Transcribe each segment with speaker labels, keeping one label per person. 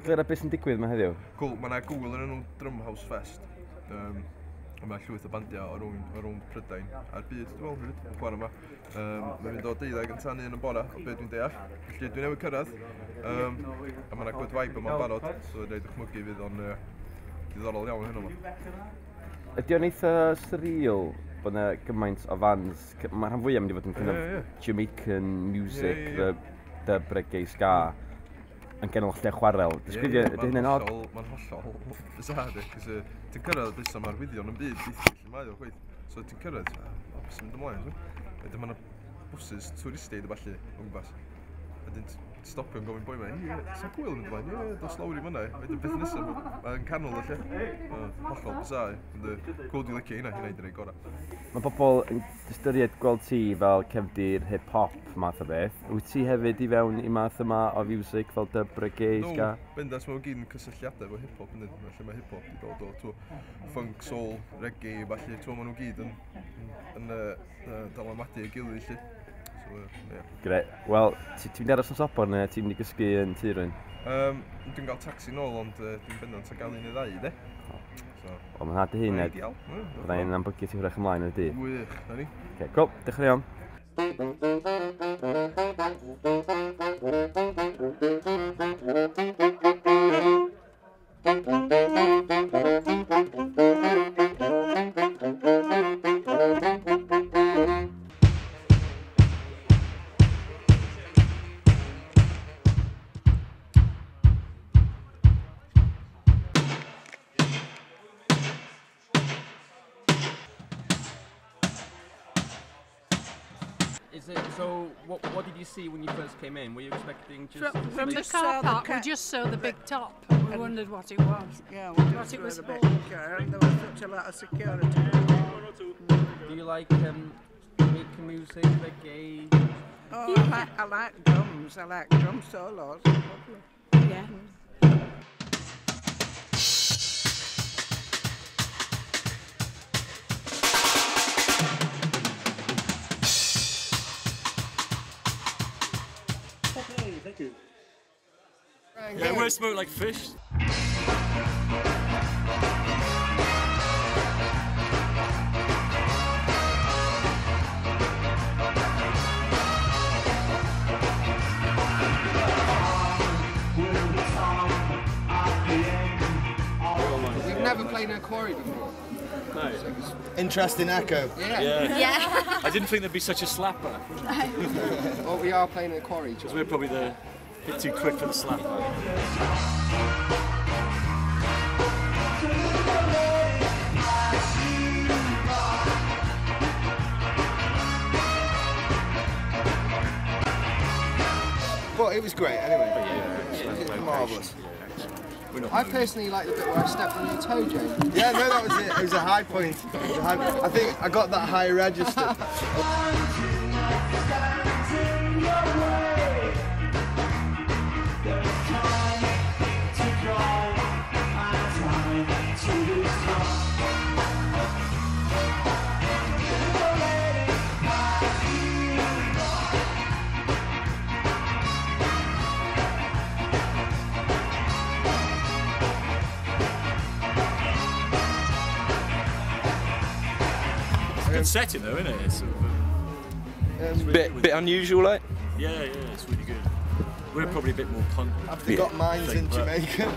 Speaker 1: Eglura beth sy'n digwydd yma heddiw?
Speaker 2: Cool, mae yna gwyl yn enw Drumhouse Fest. A mae llwyth o bandiau o rownd Prydain a'r byd, dwi'n meddwl, hefyd, yn chwarae yma. Mae'n mynd o 12 yn tan 1 yn bora, o beth dwi'n deall. Felly dwi'n newydd cyrraedd, a mae yna good vibe yma'n barod, so rhaid dychmygu fydd o'n diddorol iawn heno yma.
Speaker 1: Ydy o'n eitha surreal bod yna gymaint o fans, mae rhan fwyaf mynd i fod yn kind of Jamaican music, the dub reggae ska, yn ganol lle chwarel. Disgrifio, ydy hynny'n odd?
Speaker 2: Mae'n hollol bizarre, di, cos ti'n cyrraedd does 'na'm arwyddion yn byd, byth lle mae o chwaith. So ti'n cyrraedd, o, beth sy'n mynd ymlaen, so? Wedyn mae yna buses twristiaid a ballu o gwmpas. A dyn stopio yn gofyn boi ma, ie, sa'n gwyl yn mynd ymlaen, ie, dos lawr i fyna. Wedyn beth nesaf, mae'n canol y lle. Hollol bizarre, ond cool, dwi'n licio hynna, hynna ydy'r ei gorau.
Speaker 1: Mae pobl yn ystyried gweld ti fel cefndir hip-hop math o beth. Wyt ti hefyd i fewn i math yma o music fel dub, reggae, ska?
Speaker 2: No, bendant, mae'n gyd yn cysylltiadau efo hip-hop, yndyn? Lle mae hip-hop wedi dod o, t'wo, funk, soul, reggae, falle, t'wo, maen nhw gyd yn dylanwadu ei gilydd, lle. So, yeah.
Speaker 1: Gret. Wel, ti'n mynd aros yn sobor neu ti'n mynd i gysgu yn tŷ rhywun?
Speaker 2: Dwi'n cael taxi nôl, ond dwi'n bendant yn gael un neu ddau, de. So,
Speaker 1: Wel, mae'n nhad dy hun, Ed.
Speaker 2: Ideal.
Speaker 1: Fydda i'n ambygu ti hwyrach ymlaen yn y dydd.
Speaker 2: Wych, na ni.
Speaker 1: Okay, cool, diolch yn iawn.
Speaker 3: Is it, so what did you see when you first came in? Were you expecting just...
Speaker 4: From the
Speaker 5: just
Speaker 4: car
Speaker 5: saw the
Speaker 4: park, we just saw the big top. We wondered what it was.
Speaker 5: Yeah, we
Speaker 4: What
Speaker 5: just
Speaker 4: it
Speaker 5: were
Speaker 4: was
Speaker 5: a bit
Speaker 4: for.
Speaker 5: there was such a lot of security.
Speaker 3: Do you like Jamaican music, reggae?
Speaker 5: Oh, I like drums. I like drum solos. Lovely.
Speaker 4: Yeah.
Speaker 6: Yeah, we're smoked like fish.
Speaker 7: We've never played in a quarry before.
Speaker 6: No.
Speaker 7: So it was
Speaker 8: Interesting echo.
Speaker 7: Yeah.
Speaker 6: Yeah. I didn't think there'd be such a slapper.
Speaker 7: Well, we are playing in a quarry.
Speaker 6: Because we're probably the bit too quick for the slapper.
Speaker 8: But it was great anyway.
Speaker 6: But yeah,
Speaker 8: it was marvellous.
Speaker 7: I personally like the bit where I stepped on your toe, James.
Speaker 8: Yeah, no, that was it. It was a high point. It was a high, I think I got that high register.
Speaker 6: Good setting though, isn't it? It's sort of, it's really good.
Speaker 9: Bit unusual, like?
Speaker 6: Yeah, yeah, it's really good. We're probably a bit more punk.
Speaker 8: Have they got mines in Jamaica?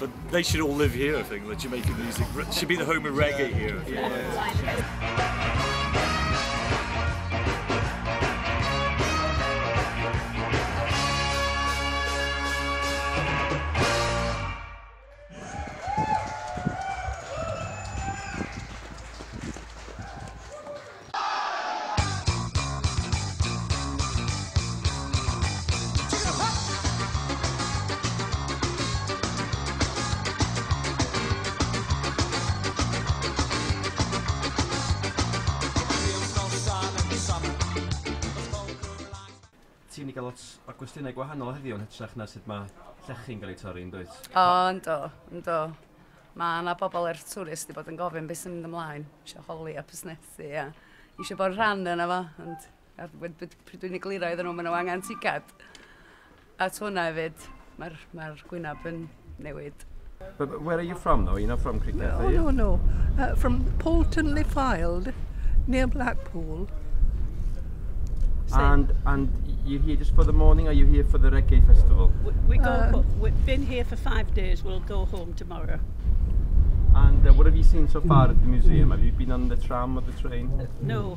Speaker 6: But they should all live here, I think. The Jamaican music should be the home of reggae here. Yeah.
Speaker 3: Ti'n mynd i gael lot o gwestiynau gwahanol heddiw yn hytrach na sut mae llechi'n cael ei torri, yn dwyt?
Speaker 10: O, ynddo, ynddo. Mae yna bobl er tourist wedi bod yn gofyn beth sy'n mynd ymlaen, eisiau holi a busnesu a eisiau bod rhan yna fo, ond pryd dwi'n egluro iddyn nhw, maen nhw angen ticad. A t hwnna hefyd. Mae'r gwynab yn newid.
Speaker 1: But where are you from though? You're not from Criccieth, are you?
Speaker 9: No, no. From Poulton-le-Fylde, near Blackpool.
Speaker 1: And you're here just for the morning, or are you here for the reggae festival?
Speaker 4: We go. We've been here for 5 days. We'll go home tomorrow.
Speaker 1: And what have you seen so far at the museum? Have you been on the tram or the train?
Speaker 4: No,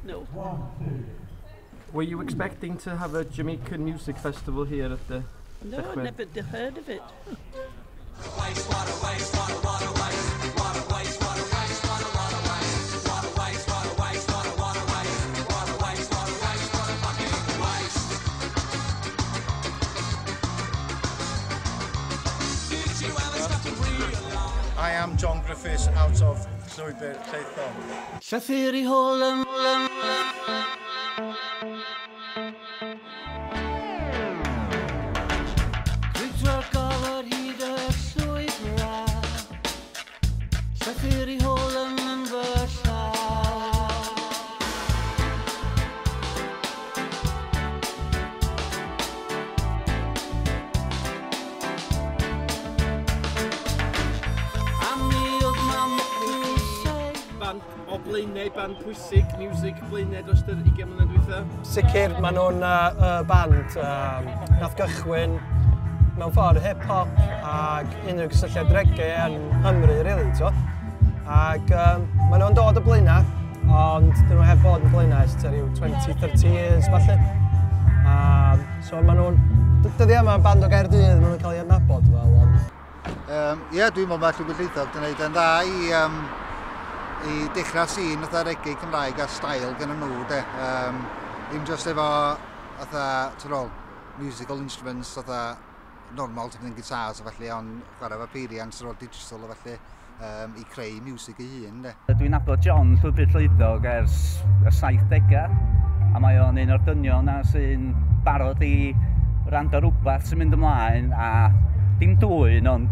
Speaker 4: no.
Speaker 1: Were you expecting to have a Jamaican music festival here at the?
Speaker 4: No, I'd never heard of it.
Speaker 8: I am John Griffiths out of Llwybr Llaethog.
Speaker 11: Llythyr i hôl yn... Crwydro'r gofod hyd y llwybrau. Llythyr i hôl yn fy llaw.
Speaker 1: O Blaenau, band pwysig, music Blaenau dros yr 20 mlynedd dwytha?
Speaker 12: Sicr, maen nhw'n band nath gychwyn mewn ffordd hip-hop ac unrhyw gysylltiad reggae yn Nghymru, really, t'o. Ac maen nhw'n dod o Blaenau, ond dyn nhw heb bod yn Blaenau ers tua ryw 20-30 years, falle. So maen nhw'n... Dyddiau yma, band o Gaerdydd, maen nhw'n cael eu adnabod fel, ond...
Speaker 13: Ie, dwi'n meddwl mae Llwybr Llaethog 'di gwneud yn dda i dechrau sîn fatha reggae Cymraeg a style gen nhw, de. Ddim just efo fatha, ti'n ôl, musical instruments fatha normal, ti'n mynd guitars a felly, ond chwarae efo peiriant, ti'n ôl digital a felly, i creu music ei hun, de.
Speaker 14: Dwi'n nabod John Llwybr Llaethog ers y 70au, a mae o'n un o'r dynion na sy'n barod i rando rhywbeth sy'n mynd ymlaen, a dim dwyn, ond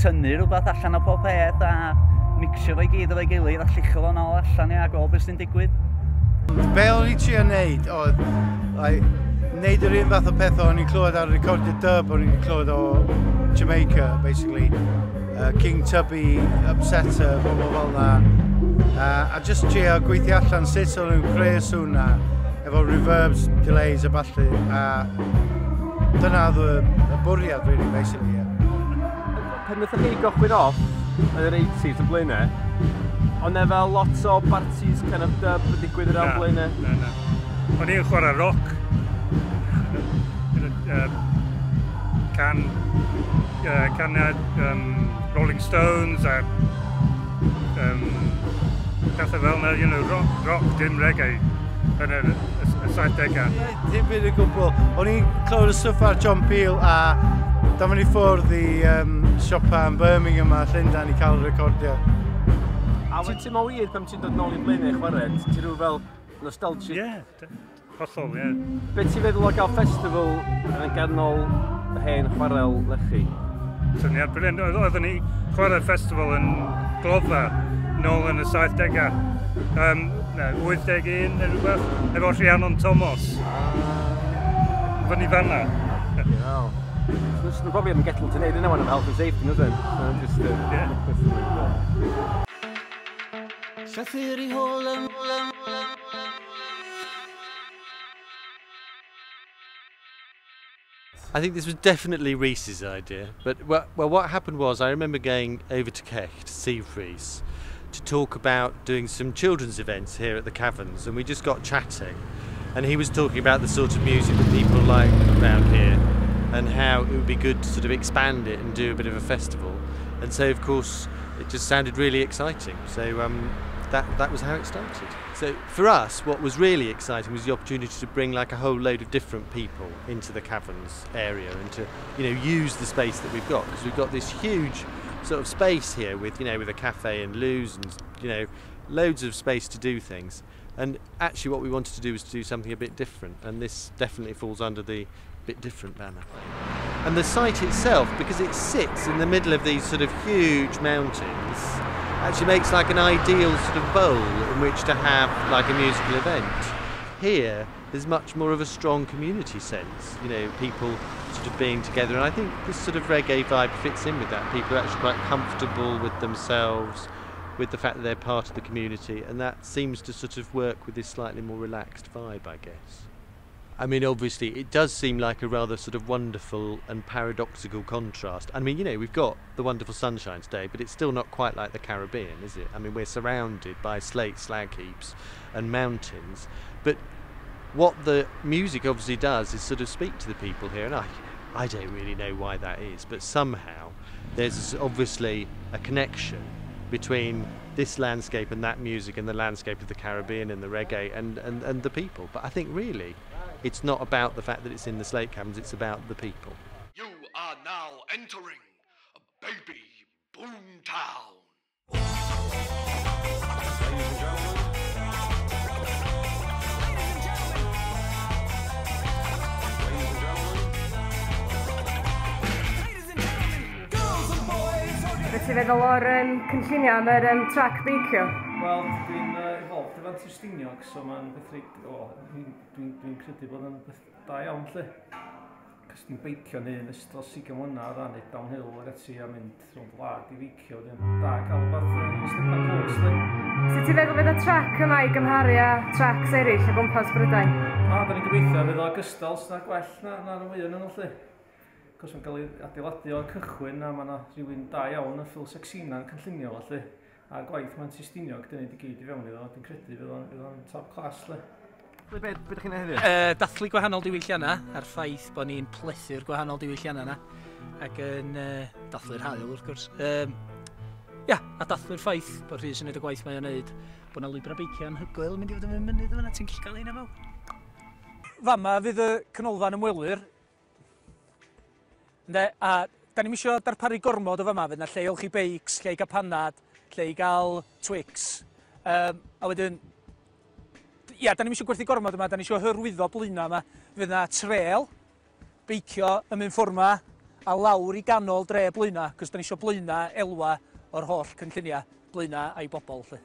Speaker 14: tynnu rhywbeth allan o pob peth a mixio fo'i gyd efo'i gilydd a lluchio fo'n ôl allan a gweld beth sy'n digwydd.
Speaker 8: Be o'n i trio neud oedd neud yr un fath o peth o'n i'n clywed ar recordiau dub o'n i'n clywed o Jamaica, basically. King Tubby, Upsetter, bobl fel na. A just trio gweithio allan sut o'n nhw'n creu y sŵn na, efo reverbs, delays a ballu. A dyna oedd y bwriad, really, basically, yeah.
Speaker 1: Pan wnaethoch chi gychwyn off yn yr 80s yn Blaenau, ond e fel lot o parties kind of dub yn digwydd ar Blaenau?
Speaker 6: Na, na. O'n i'n chwarae rock, can Rolling Stones a pethau fel yna, you know, rock, dim reggae yn y 70au.
Speaker 8: Dim byd o gwbl. O'n i'n clywed y stwff ar John Peel a dafon i ffwrdd i siopa yn Birmingham a Llundain i cael y recordio.
Speaker 1: A ti'n teimlo weird pan ti'n dod nôl i Blaenau chwarae? Ti'n rhyw fel nostalgic?
Speaker 6: Ie, hollol, ie.
Speaker 1: Be ti'n feddwl o gael festival yn ganol hen chwarel lechi?
Speaker 6: Syniad brilliant. Oeddwn ni chwarae festival yn Glofa nôl yn y 70au. 81 neu rhywbeth, efo Rhiannon Thomas. Fyny fan'na.
Speaker 1: Wow. So, nhw'n probably yn gettle to neud yna am health and safety, nhw then. So, just,
Speaker 6: yeah.
Speaker 11: Llythyr i hôl yn...
Speaker 15: I think this was definitely Rhys's idea, but well, what happened was I remember going over to Cech to see Rhys to talk about doing some children's events here at the Caverns, and we just got chatting, and he was talking about the sort of music that people like around here and how it would be good to sort of expand it and do a bit of a festival. And so of course it just sounded really exciting. So that was how it started. So for us, what was really exciting was the opportunity to bring like a whole load of different people into the Caverns area and to, you know, use the space that we've got, because we've got this huge sort of space here with, you know, with a cafe and loos and, you know, loads of space to do things. And actually what we wanted to do was to do something a bit different, and this definitely falls under the bit different banner. And the site itself, because it sits in the middle of these sort of huge mountains, actually makes like an ideal sort of bowl in which to have like a musical event. Here, There's much more of a strong community sense, you know, people sort of being together, and I think this sort of reggae vibe fits in with that. People are actually quite comfortable with themselves, with the fact that they're part of the community, and that seems to sort of work with this slightly more relaxed vibe, I guess. I mean, obviously, it does seem like a rather sort of wonderful and paradoxical contrast. I mean, you know, we've got the wonderful sunshine today, but it's still not quite like the Caribbean, is it? I mean, we're surrounded by slate slag heaps and mountains, but what the music obviously does is sort of speak to the people here, and I don't really know why that is, but somehow there's obviously a connection between this landscape and that music and the landscape of the Caribbean and the reggae and the people. But I think really it's not about the fact that it's in the slate caverns, it's about the people.
Speaker 16: You are now entering Baby Boomtown.
Speaker 17: Ladies and gentlemen. Ladies and gentlemen. Ladies and gentlemen. Girls and boys.
Speaker 18: Be ti'n feddwl o'r cynlluniau am yr track beicio?
Speaker 19: Wel, dwi'n involved efo Antur Stiniog, so mae'n beth reit... Dwi'n credu bod yn beth da iawn, lle. Cos dwi'n beicio'n hun ers dros 20 mlynedd a neud downhill ag ati a mynd rownd wlad i feicio. Dwi'n da cael rhywbeth stepan close, lle.
Speaker 18: Sut ti'n feddwl fydd y trac yma i gymharu â tracs eraill o gwmpas Brydain?
Speaker 19: Na, da ni'n gobeithio fydd o gystal, na gwell na rhan fwyaf yn nhw, lle. Cos mae'n cael ei adeiladu o'r cychwyn a mae yna rhywun da iawn yn Phil Saxena yn cynllunio fo, lle. A'r gwaith mae'n Antur Stiniog 'di wneud i gyd i fewn iddo, dwi'n credu fydd o'n top class, lle.
Speaker 3: Be ydych chi'n neud heddiw?
Speaker 20: Dathlu gwahanol diwylliannau, a'r ffaith bod ni'n plethu'r gwahanol diwylliannau yna, ac yn dathlu'r haul, wrth gwrs. Ia, a dathlu'r ffaith bod Rhys yn neud y gwaith mae o'n neud, bod yna lwybrau beicio anhygoel yn mynd i fod yn mynydd yma, ti'n gallu cael un yma. Fama fydd y canolfan ymwelwyr. Ynde, a da ni'm isio darparu gormod o fama, fydd yna lle i olchi beics, lle i gael panad, lle i gael Twix. A wedyn, ia, da ni'm isio gwerthu gormod yma, da ni isio hyrwyddo Blaenau yma. Fydd yna trail, beicio yn mynd ffordd yma, a lawr i ganol dre Blaenau, cos da ni isio Blaenau elwa o'r holl cynlluniau Blaenau a'i bobl, lle.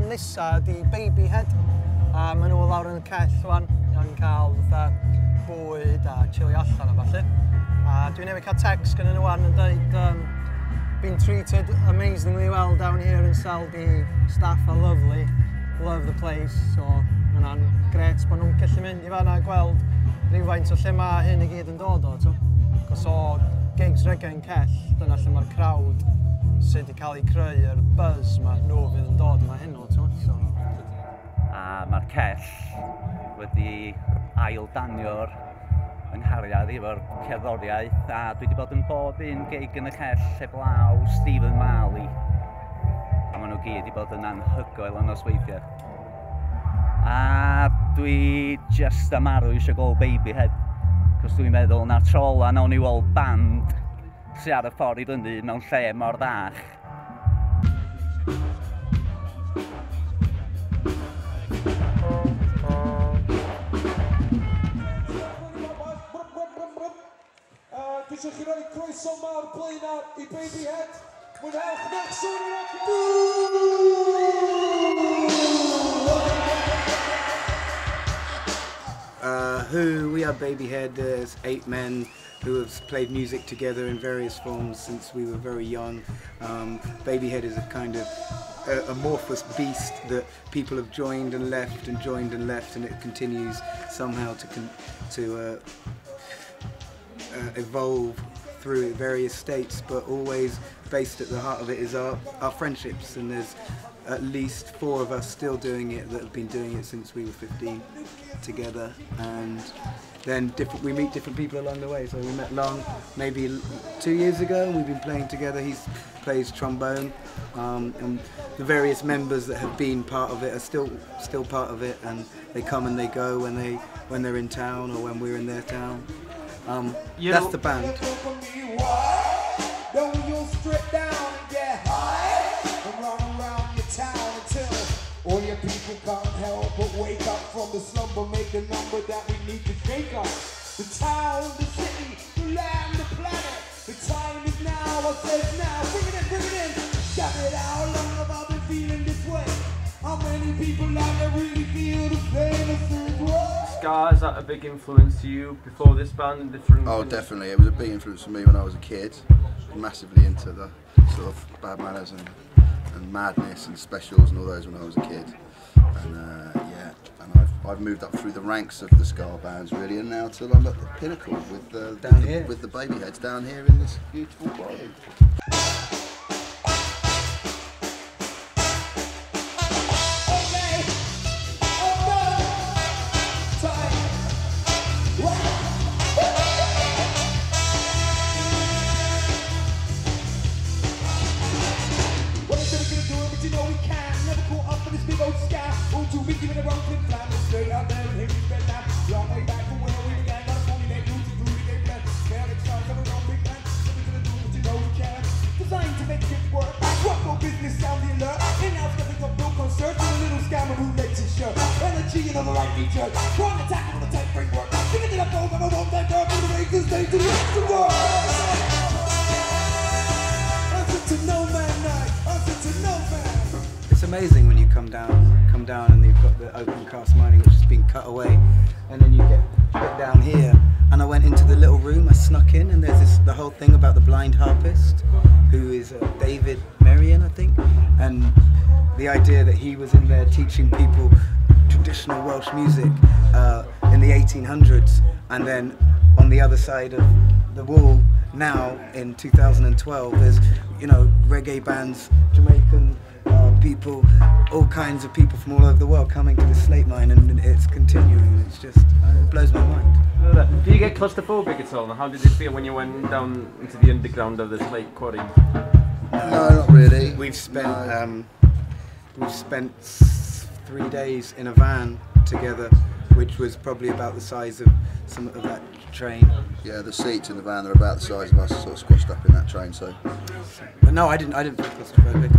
Speaker 12: Nesa ydi Babyhead, a maen nhw lawr yn y cell wan, yn cael fatha bwyd a chilio allan a ballu. A dwi newydd cael text gan nhw wan yn dweud been treated amazingly well down here in Selby, staff are lovely, love the place, so ma' hwnna'n grêt bod nhw'n gallu mynd i fan'na a gweld rhywfaint o lle mae hyn i gyd yn dod o, t'o. Cos o gigs reggae yn cell, dyna lle mae'r crowd sydd wedi cael ei creu, yr buzz ma, nhw fydd yn dod yma heno, t'o. So.
Speaker 14: A mae'r cell wedi ail-danio'r ynghariad efo'r cerddoriaeth, a dwi wedi bod yn bob un gig yn y cell heblaw Stephen Marley. A maen nhw gyd wedi bod yn anhygoel yn nosweithiau. A dwi just am marw eisiau gweld Babyhead, cos dwi'n meddwl na'r tro ola nawn ni weld band sydd ar y ffordd i fyny mewn lle mor ddach.
Speaker 17: Dwi eisiau chi roi croeso mawr Blaenau i Babyhead. Mwynhewch, newch sŵn i'r hogia!
Speaker 8: Who we are Babyhead, there's 8 men who have played music together in various forms since we were very young. Babyhead is a kind of amorphous beast that people have joined and left and joined and left, and it continues somehow to evolve through various states, but always based at the heart of it is our friendships, and there's
Speaker 21: at least 4 of us still doing it that have been doing it since we were 15 together, and then we meet different people along the way. So we met Long maybe 2 years ago, and we've been playing together. He plays trombone, and the various members that have been part of it are still part of it, and they come and they go when they're in town or when we're in their town. That's the band.
Speaker 17: All your people can't help but wake up from the slumber, make the number that we need to shake up. The town, the city, the land, the planet. The time is now, I said now. Bring it in, bring it in. Damn it, how long have I been feeling this way? How many people out there really feel the same as this world?
Speaker 1: Ska, is that a big influence to you before this band? And different?
Speaker 22: Oh, definitely. It was a big influence for me when I was a kid. Massively into the sort of Bad Manners and Madness and Specials and all those when I was a kid, and yeah, and I've moved up through the ranks of the ska bands really, and now till I'm at the pinnacle with the with the Baby Heads down here in this beautiful quarry.
Speaker 21: It's amazing when you come down and you've got the open cast mining which has been cut away, and then you get down here, and I went into the little room, I snuck in, and there's the whole thing about the blind harpist, who is David Marion, I think, and the idea that he was in there teaching people traditional Welsh music in the 1800s, and then on the other side of the wall now in 2012 there's, you know, reggae bands, Jamaican people, all kinds of people from all over the world coming to the slate mine, and it's continuing. It's just, it blows my mind.
Speaker 1: Do you get claustrophobic at all? How did it feel when you went down into the underground of the slate quarry?
Speaker 22: No, not really.
Speaker 21: We've spent we've spent 3 days in a van together, which was probably about the size of some of that train.
Speaker 22: Yeah, the seats in the van are about the size of us, sort of squashed up in that train. So,
Speaker 21: but no, I didn't feel claustrophobic.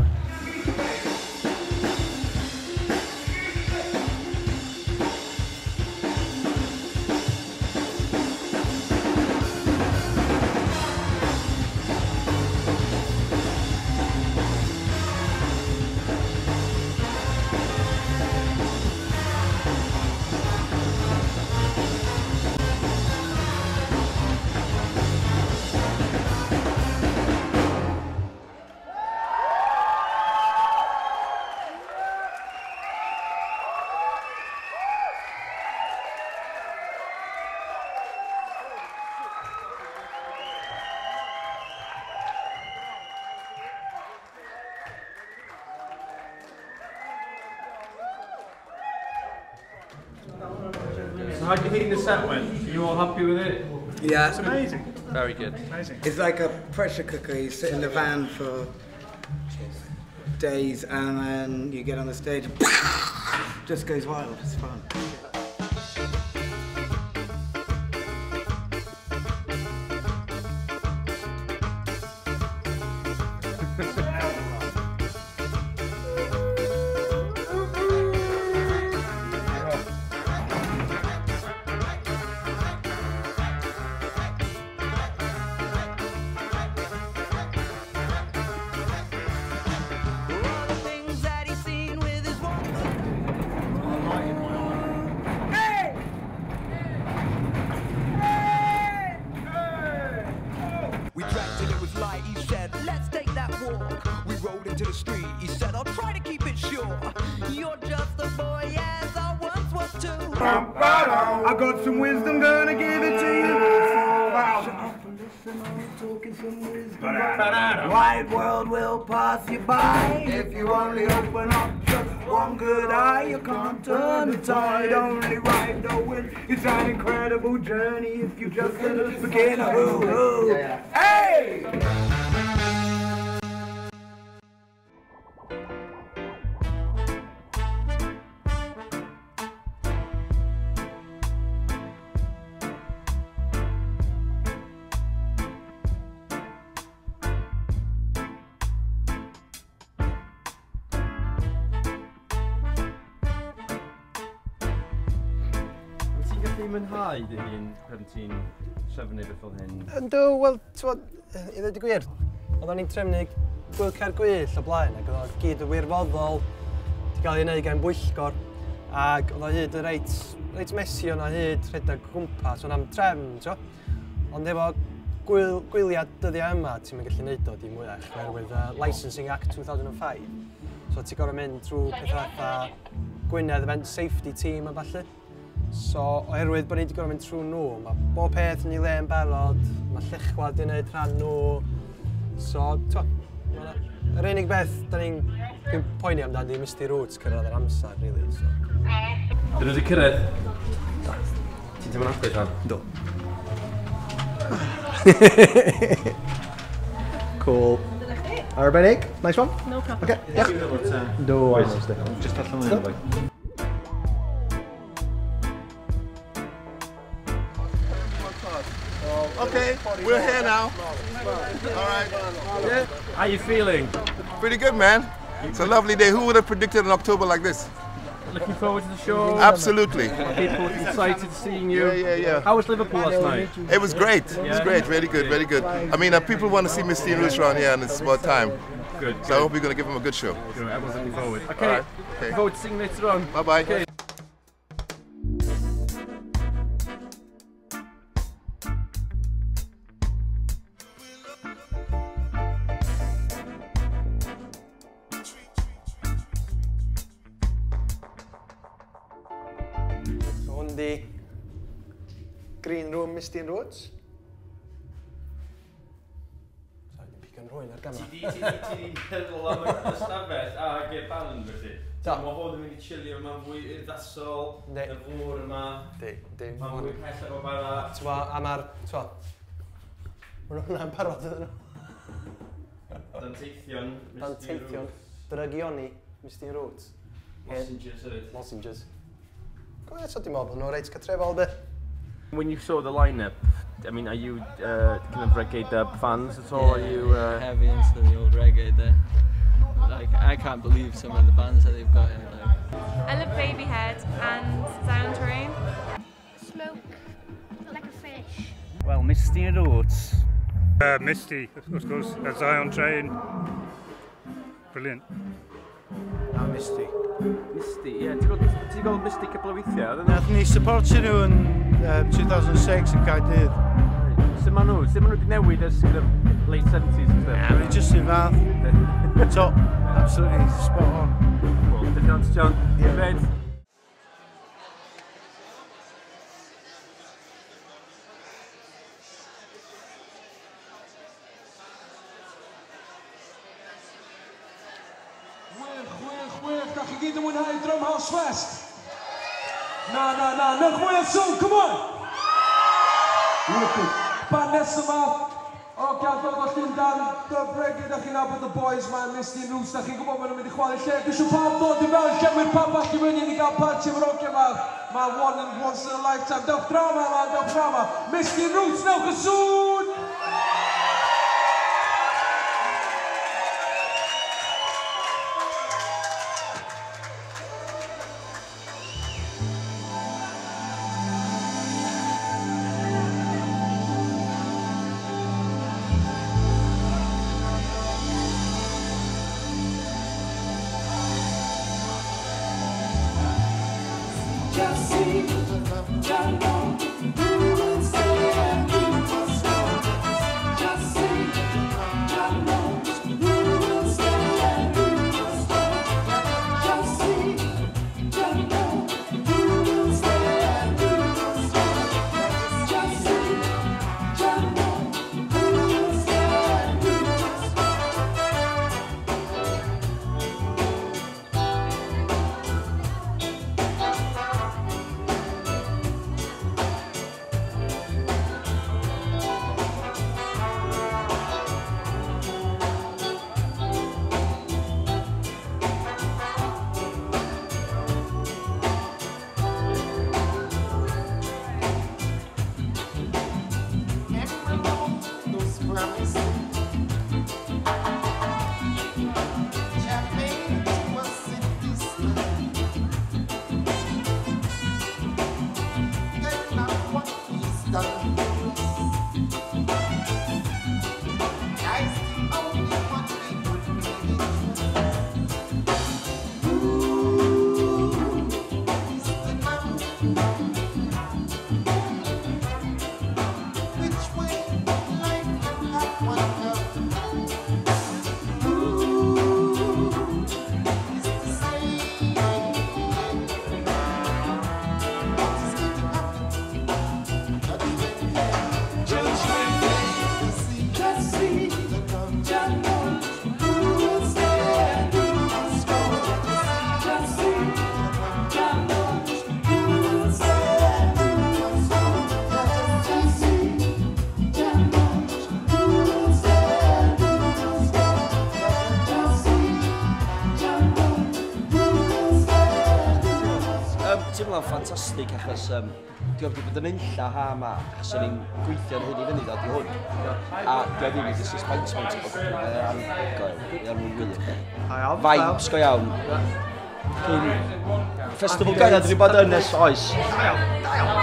Speaker 1: So how do you think the set went? Are you all happy with it?
Speaker 21: Yeah.
Speaker 1: It's amazing. Very good.
Speaker 21: Amazing. It's like a pressure cooker. You sit in the van for days and then you get on the stage and just goes wild. It's fun.
Speaker 23: We drank till it was light, he said, let's take that walk. We rode into the street, he said, I'll try to keep it short. You're just a boy as I once was too.
Speaker 21: I got some wisdom, gonna give it to you. Shut up and listen.
Speaker 2: and all talking some wisdom. The wide world will pass you by if you only open up just one good eye. You can't turn the tide, only ride the wind. It's an incredible journey if you just a little beginner. Hoo hoo. Hey!
Speaker 3: Mwynhau dy hun pan ti'n trefnu beth fel hyn?
Speaker 12: Yndw, wel, t'mod, i ddweud y gwir, oedden ni'n trefnu Gwyl Car Gwyllt o blaen, ac oedd o gyd yn wirfoddol, wedi cael ei wneud gan bwyllgor, ac oedd o hyd yn reit messy o'na hyd rhedeg o gwmpas, o'n am trefn, t'o? Ond efo gwyliau dyddiau yma, ti'n mynd gallu neud o dim mwyach, oherwydd Licensing Act 2005. So ti'n gorfod mynd trwy pethau fatha Gwynedd Event Safety Team a ballu. So, oherwydd bod ni wedi gorfod mynd trwy nhw, mae bob peth yn ei le yn barod, mae llechwad wedi gwneud rhan nhw. So, t'o, yr unig beth da ni'n poeni amdan di Misty Roots cyrraedd yr amser, really. So.
Speaker 3: Dyn nhw wedi cyrraedd? Ti'n teimlo'n hapus, Rhan?
Speaker 12: Do. Cool. Arbennig, nice one.
Speaker 18: No problem.
Speaker 12: Okay, diolch. Do,
Speaker 6: Just allan o'n like.
Speaker 22: Okay, we're here now. All right.
Speaker 3: Yeah. How are you feeling?
Speaker 22: Pretty good, man. It's a lovely day. Who would have predicted an October like this?
Speaker 3: Looking forward to the show.
Speaker 22: Absolutely.
Speaker 3: People excited seeing you.
Speaker 22: Yeah.
Speaker 3: How was Liverpool last night?
Speaker 22: It was great. It was great. Really good. Really good. I mean, people want to see Misty and Roots around here, and it's about time.
Speaker 3: Good.
Speaker 22: So I hope we're going to give them a good show.
Speaker 3: Good. Everyone's looking forward. Okay.
Speaker 22: All right. Okay.
Speaker 3: Looking forward to seeing you later on.
Speaker 22: Bye bye.
Speaker 3: Okay.
Speaker 12: The green room, Misty and Roots. Sorry, dwi'n pigo'n rhwy'n ar gamera.
Speaker 3: Ti di meddwl am y ystafell ag y band, felly?
Speaker 12: Do.
Speaker 3: Mae hwn yn mynd i chillio, mae'n fwy urddasol, y fwr yma.
Speaker 12: Di, di.
Speaker 3: Mae'n fwy pell ar o bara.
Speaker 12: T'wa, a mae'r, t'wa, maen hwnna'n barod iddyn nhw.
Speaker 3: Danteithion, Misty
Speaker 12: Danteithion, drygioni, Misty and Roots.
Speaker 3: Lozenges hefyd.
Speaker 12: Lozenges. So dwi'n meddwl bod nhw'n reit cartrefol, be?
Speaker 3: When you saw the lineup, I mean, are you kind of reggae dub fans at all?
Speaker 5: Yeah,
Speaker 3: are you
Speaker 5: heavy into the old reggae there? Like, I can't believe some of the bands that they've got here. Like.
Speaker 18: I love Babyhead and Zion Train.
Speaker 7: Smoke like a fish.
Speaker 14: Well, Misty and Roots.
Speaker 24: Misty, of course. Zion Train. Brilliant.
Speaker 8: Na, Misty.
Speaker 3: Misty, ie. Yeah. Ti'n gweld Misty cwpl o weithiau?
Speaker 8: Nath ni supportio nhw yn 2006 yn Caerdydd.
Speaker 3: Sut maen nhw? Sut maen nhw wedi newid ers kind of late 70s and stuff?
Speaker 8: Yeah, maen just yn fath. Top, absolutely spot on.
Speaker 3: Well, diolch John.
Speaker 8: Yeah.
Speaker 3: Great.
Speaker 17: Chwech, da chi gyd yn mwynhau Drumhouse Fest? Na, na, na, newch mwy o sŵn, come on! Wicked. Band nesa yma, o gadw o Llundain, Dub Reggae, da chi'n nabod y boys ma, Misty and Roots, da chi'n gwybod maen nhw'n mynd i chwarae lle. Dwi eisiau pawb dod i mewn, llenwi'r pabell i fyny, ni gael party efo'r ogia yma. Mae one in once in a lifetime. Dewch draw ma, man, dewch draw ma. Misty and Roots, newch y sŵn!
Speaker 11: Just see, just know, who will stand, who must go. Just see, just know, who will stand, who must go. Just see, just know, who will stand, who must go. Just see, just know, who done. Life's the only one we could really trust. Ooh, is the gun. Which way life can have one go? Ooh, is to say what is going to happen? Judgment Day. Judgment Day. Just see the come. Who will stand? Who will go? Just see the come. Who will stand? Who will go? Just see the come. Who will stand? Who will go? Just see the come. Who will stand? Who will go?
Speaker 4: Teimlo'n ffantastig achos dwi wedi bod yn unlla ha yma achos o'n i'n gweithio yn hyn i fyny ddod i hwn. A dwi ddim wedi disappointment o gwbl, mae o'n anhygoel, mae o'n wych. Vibes go iawn. Cyn festival gorau dwi wedi bod yn ers oes.
Speaker 2: Da iawn, da iawn.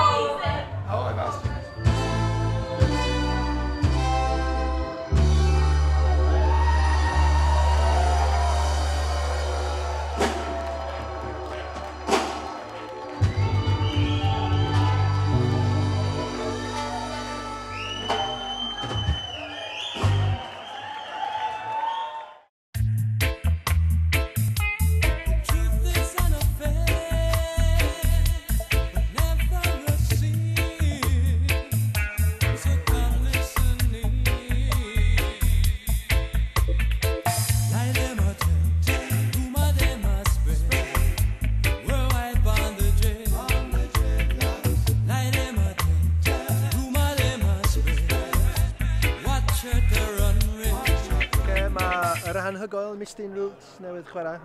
Speaker 12: Mae yr anhygoel Misty Roots newydd chwarae.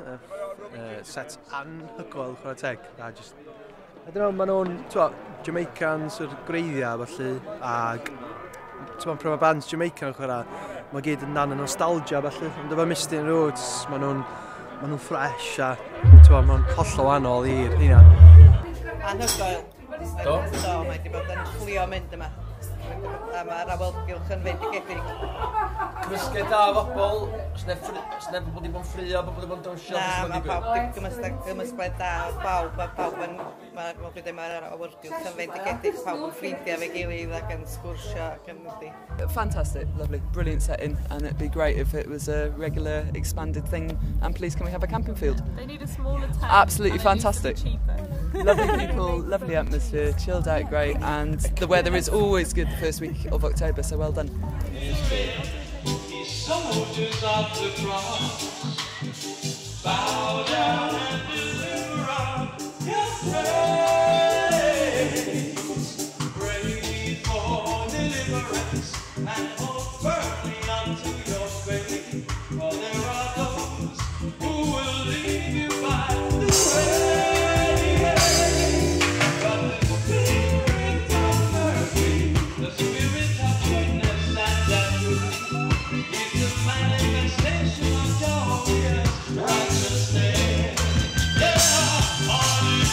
Speaker 12: Set anhygoel chwarae teg. A just, I don't know, maen nhw'n, t'wo, Jamaicans yr gwreiddiau felly, ag t'wo, pryd mae bands Jamaican yn chwarae, mae gyd yn dan y nostalgia felly. Ond efo Misty Roots, maen nhw'n fresh a t'wo, maen nhw'n hollol wahanol i'r hynna.
Speaker 9: Anhygoel.
Speaker 4: Do?
Speaker 9: Do, mae wedi bod yn fflio mynd yma. A mae'r awyrgylch yn fendigedig.
Speaker 4: Cymysgedd da o bobl, sneb bobl wedi bod yn ffrio, bobl wedi bod yn dawnsio.
Speaker 9: Na,
Speaker 4: beth sy'n
Speaker 9: mae
Speaker 4: digwydd?
Speaker 9: pawb wedi gymysgedd da o bawb, a pawb yn, mae'r awyrgylch yn fendigedig, pawb yn ffrindiau efo'i gilydd ac yn sgwrsio ac yn ydi.
Speaker 5: Fantastic, lovely, brilliant setting, and it'd be great if it was a regular expanded thing. And please, can we have a camping field?
Speaker 10: They need a smaller tent.
Speaker 5: Absolutely
Speaker 10: and it needs to be
Speaker 5: fantastic.
Speaker 10: cheaper.
Speaker 5: Lovely people, lovely atmosphere, chilled out, great, and the weather is always good the first week of October, so well done.
Speaker 11: Soldiers of the cross, bow down and deliver up your praise. Pray for deliverance and hold firmly onto your faith, for there are those who will lead you by the way. But the Spirit of mercy, the Spirit of goodness and of truth, is the manifestation of glorious righteousness. Yeah, all you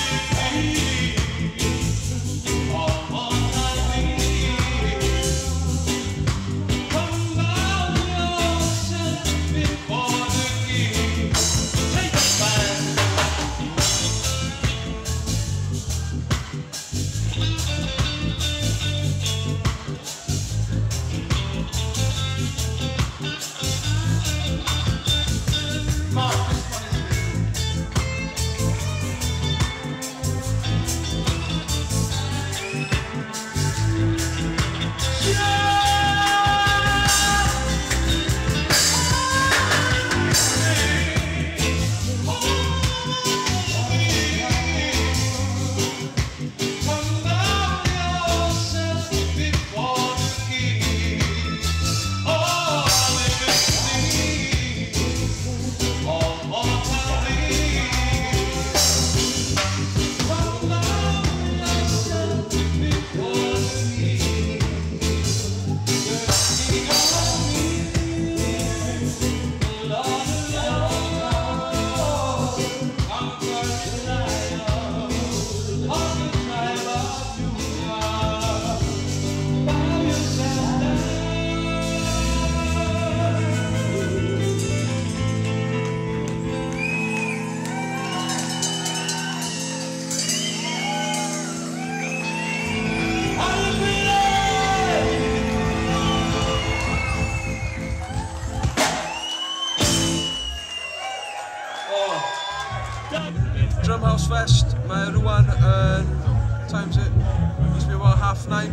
Speaker 10: Must be about 9:30,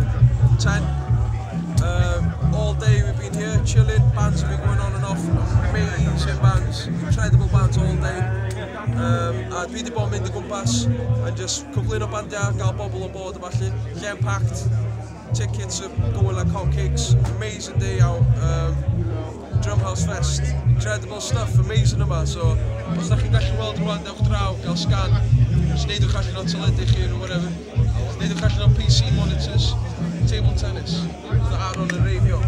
Speaker 10: 10. All day we've been here chilling, bands have been going on and off, amazing bands, incredible bands all day. A dwi wedi bod yn mynd o gwmpas and just cyflwyno bandiau, gael bobl on board a falle. Lle'n packed, tickets are going like hotcakes, amazing day out. Drumhouse Fest, incredible stuff, amazing yma, so os da chi'n gallu weld rwan, dewch draw, gael sgan, just neudwch allan o teledu chi or whatever, neudwch allan o PC monitors, table tennis, with Aaron yn reifio.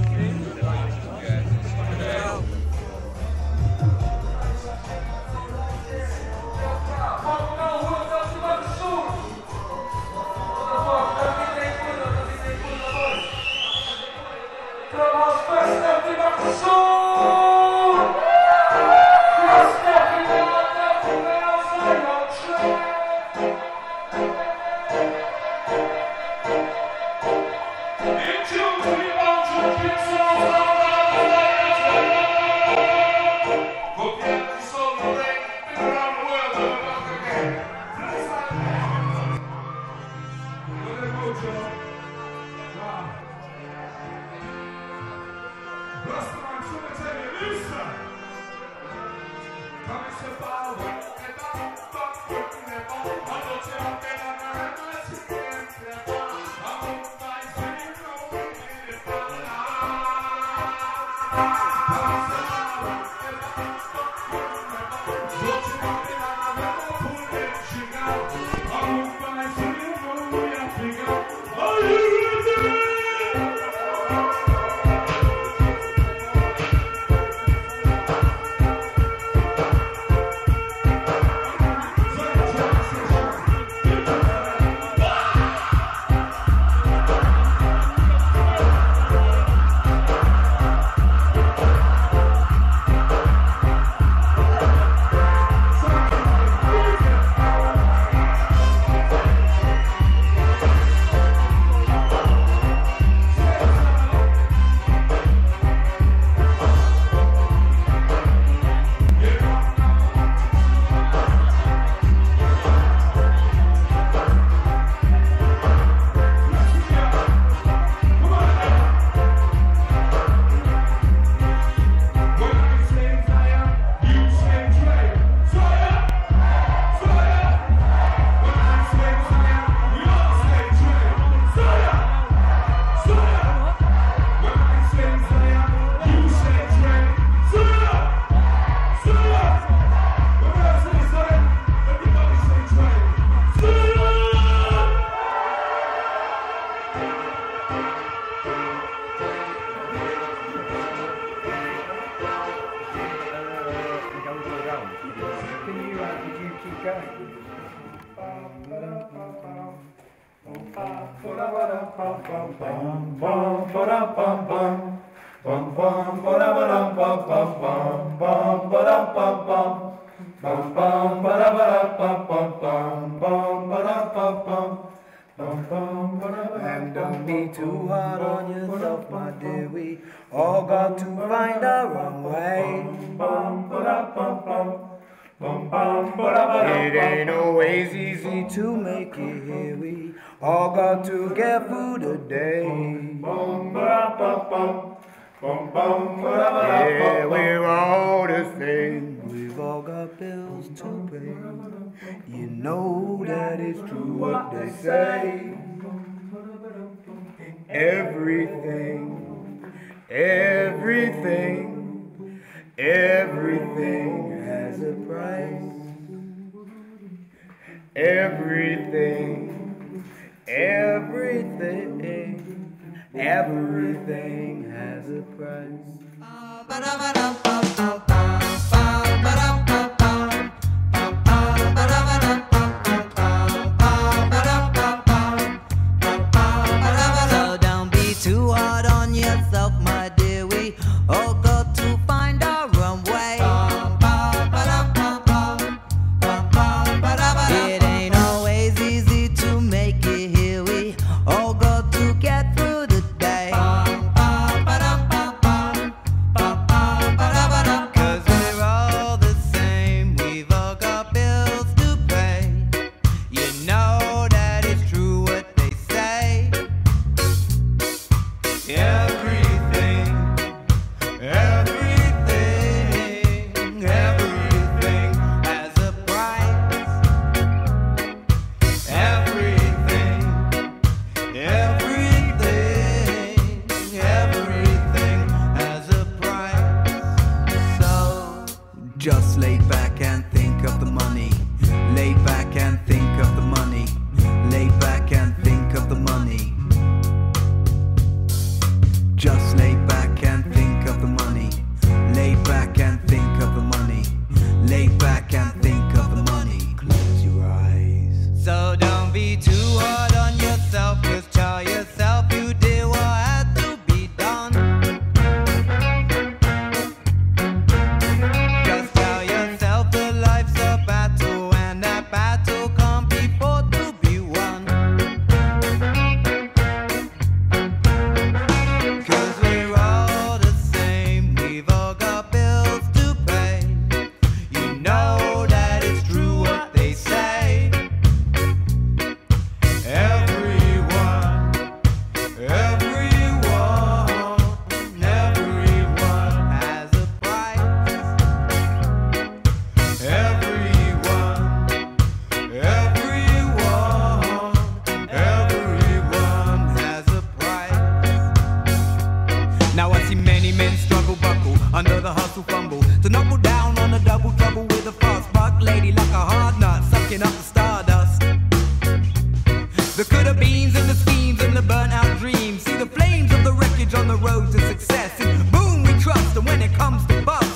Speaker 10: Draw.
Speaker 2: Can you, did you keep going? And don't be too hard on yourself, my dear. We all got to find our own way. It ain't always easy to make it here. We all got to get through the day. Yeah, we're all the same. We've all got bills to pay. You know that it's true what they say. Everything, everything, everything has a price. Everything, everything, everything has a price.
Speaker 23: So don't be too hard on yourself, my dear. We all got to find our own way. It ain't always easy to make it here. We all got to get through the day. 'Cause we're all the same. We've all got bills to pay. You know that it's true what they say. Under the hustle fumble. To knuckle down on a double trouble with a fast buck lady like a hard nut, sucking up the stardust. The coulda beens and the schemes and the burnt out dreams. See the flames of the wreckage on the road to success. And boom, we trust, and when it comes to bust,